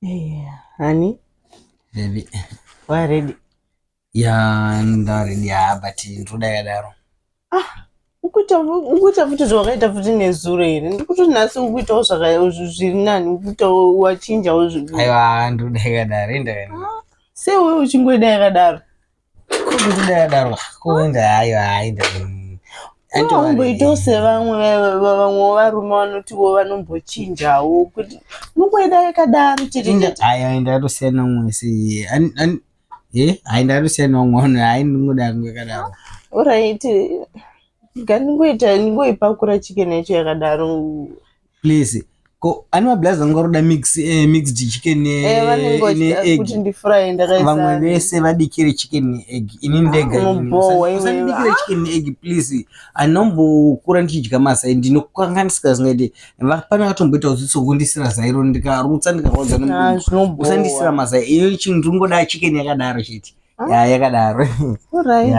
Yeah, honey. Baby. Wa ready? Yeah, nda ready, yeah, but ndoda yakadaro. Ah, ukuita ukuita futi zvawakaita futi nezuro here? Ndikuti nhasi ukuitawo zviri nani, ukuitawo wachinjawo zvinhu. Aiwa, ndoda yakadaro, enda kana. Ah, sei wewe uchingoida yakadaro? Kuda yakadaro, kuenda aiwa, enda. Aumboitawo sevamwe vamwe varume vanotiwo vanombochinjawo kuti unongoida yakadaro chete chete. Aiwa, ndakatosiyana umwe sei. Eh, hai ndakatosiyana umwe vanhu, hai ndingoda yangu yakadaro. Alright. Ngandingoita ndingoipakura chicken yacho yakadaro. Please. Ko ani mablazi angu aroda mix mixed chicken ne egg. Kuti ndifry ndakaisa. Vamwe vese vadikire chicken ne egg. Ini ndega. Usandibikire chicken ne egg please. Anombokura ndichidya mazai ndinokanganisika zvingaite. Pane akatomboita utsitsi wekundisira zai iro ndikarutsa ndikarwadza nemudumbu. Usandisira mazai. Iyo chinhu ndingoda chicken yakadaro chete. Ya yakadaro. Alright.